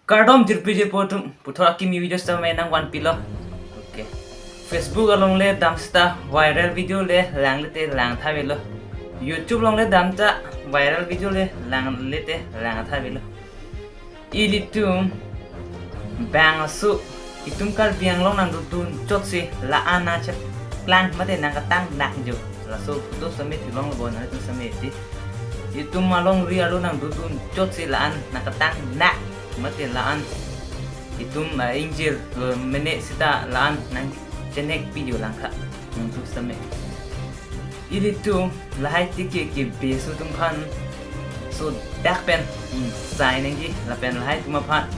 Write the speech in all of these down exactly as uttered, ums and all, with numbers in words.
Kardom jirpi jirpo atum, puthot akimi video sitame nangvanpilo. Okay. Facebook along le dam sita viral video le langle te langtha avelo. YouTube along le dam ta viral video le langle te langtha avelo. Ilitum bangso itum Karbi Anglong nangdodun chotsi la-an nangcheplang mate nangketang nak jo. Laso photo sitame theklonglo bo nangtum sitame ti. Itum alongri arlo nangdodun chotsi la-an nangketang nak mate la-an itum, ah, ingjir, eh, mene sita la-an nangchenekpi jo langtha nangtum sitame. Ilitum lahai tiki ke beso atum aphan so dak pen ingsai nangji lapen lahai atum aphan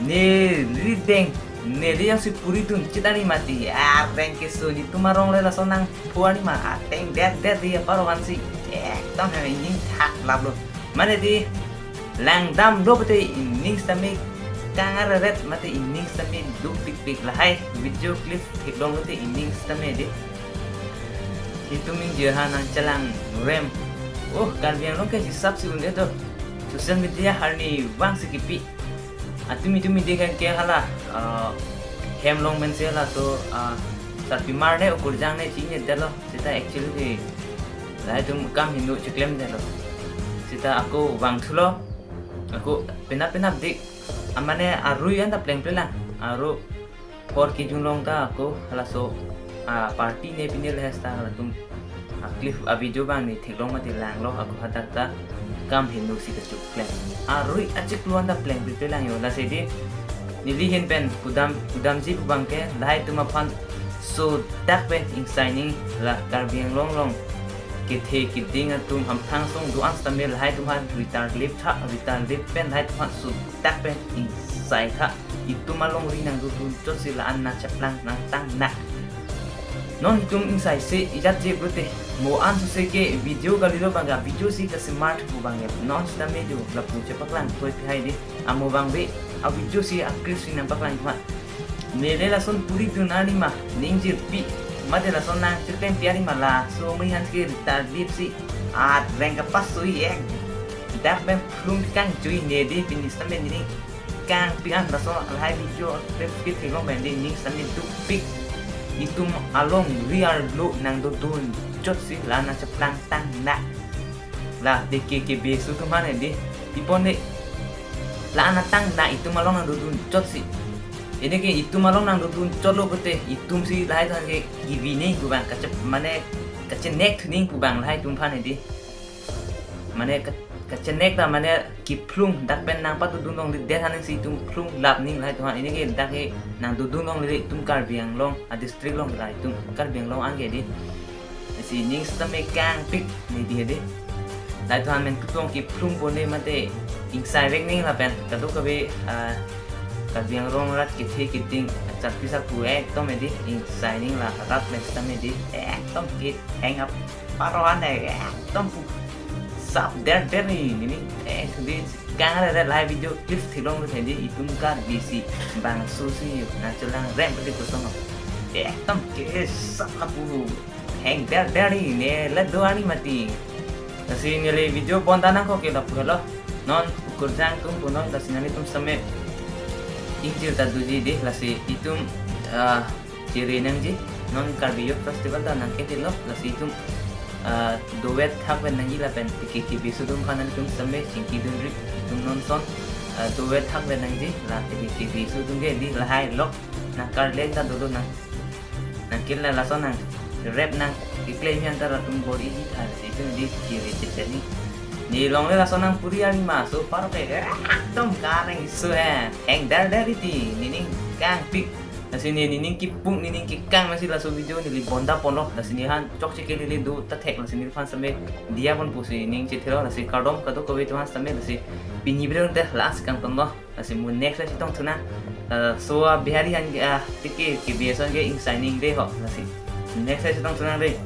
neli deng, neli jongsi puri dun chit ani mati areng keso netum arong le laso nangphu ani ma ateng det det di apar ohan si ekdom hem ining thak laplo. Mane di langdamlo pute ining sitame kangareret mate ining sitame dukpikpik, lahai video clip theklonglo te ining sitame di. Itum ingjir aphan nangchelang rem. Oh, Karbi Anglong ke hisap si un-e to. Social media arnivang si kipi. Atumi tumi dei kan ke hala, ah, hem along pen si hala so, ah, sarpimar ne ukur jang ne chinine detlo. Sita actually ke lahai atum kam hingno cheklemdetlo. Sita ako vangthulo. Ako penap penap dik. Amane arui anta plengple lang. Aru hor kijun along ta ako halaso, ah, party ne pine le sita halatum a clip a video abang ne theklong mati langlo, ako hadak ta kam hingno si kacheklem. Arui achiklo anta plengple lang jo. Lasi di neli ahin pen kudam kudamji pu abang ke lahai atum aphan so dak pen ingsai nangji, la Karbi Anglong along kethe keding atum hamphang song do-an sitame lahai atum aphan ritar lip tha, ritar lip pen lahai atum aphan so dak pen ingsai tha. Itum alongri nangdodun chotsi la-an nangcheplang nangtang nak. Non itum ingsai se ijat je brote. Mo an suse ke video kalilo abang ke video si kasemar pu abang ke. Non sitame jo lapu chepaklang thoi pi hai di. Amo abang be a video si a clip si nangpaklang ma. Neli lason puri dun ani ma, ning jirpi mate lason nangchirklempi ani ma, laso mui han ke ritar lip si areng kapas sui ek dak pen phlung kang jui ne di pini sitame nening kangpik an laso lahai video clip ke theklong pen di ning sitame dukpik. Itum alongri arlo nangdodun chotsi la-an nangcheplang tang nak. La tiki ke beso atum aphan di. Ipon de la-an nangtang nak itum along nangdodun chotsi. Ini ke itum along nangdodun chotlo pute itum si lahai atum ke kivi nangji pu abang kachep mane kachenek thu nangji pu abang lahai atum aphan di. Mane ka-, kachenek ta mane kiphlung dak pen nangpadodun longledet han si itum phlung lap nangji lahai atum aphan. Ini ke dak ke nangdodun longle itum Karbi Anglong a district along la itum Karbi Anglong an ke di. Si ning sitame kangpik ne di di. Lahai atum aphan men kutong kiphlung pon ne mate ingsai vek nangji lapen kadokave, ah, Karbi Anglong arat kethe keding acharpi sarpo ekdom di ingsai nangji la rat men sitame di ekdom ke hang up. Paro an ekdom pu sap der der ni, nening, eh, today kang ada lahai video clip theklonglo tadi itum Karbi si bangso si nangchelang rem pute kosong. Ekdom ke sap lapu hang der der ni ne la do ani mati. Lasi neli video bonta nangkok ke lapu helo. Non ukur jang atum punon lasi nanglitum sitame ingjir ta doji di lasi itum, ah, chere nangji, non Karbi Youth Festival ta nangketilo, lasi itum, ah, dovet thak pen nangji lapen tiki ke beso atum aphan nanglitum sitame chingki dunri, itum non son, ah, dovet thak pen nangji, la tiki ke beso atum ke di lahai lok nangkarleng ta dolo nang, nangkil la lason nang rap nangkeklem an ta latum bor-iji tha, lasi itum di chere checheni. Ne longle lason nangpuri ani ma so paro ke ekdom kareng isu he, hang der der iti, nening kangpik. Lasi ne nening kipung, nening kikang lasi laso video neli bonta ponlo, lasi nephan chokche ke neli do ta thek, lasi nephan sitame diya pon pusi ning chethelo, lasi kardom kadokave atum aphan sitame, lasi pini video te last kang tonlo, lasi mo next le chetong thu nang. Ah, so a Bihari han, ah, tiki ke beso an ke ingsai nangji ho, lasi next le chetong thu nang de.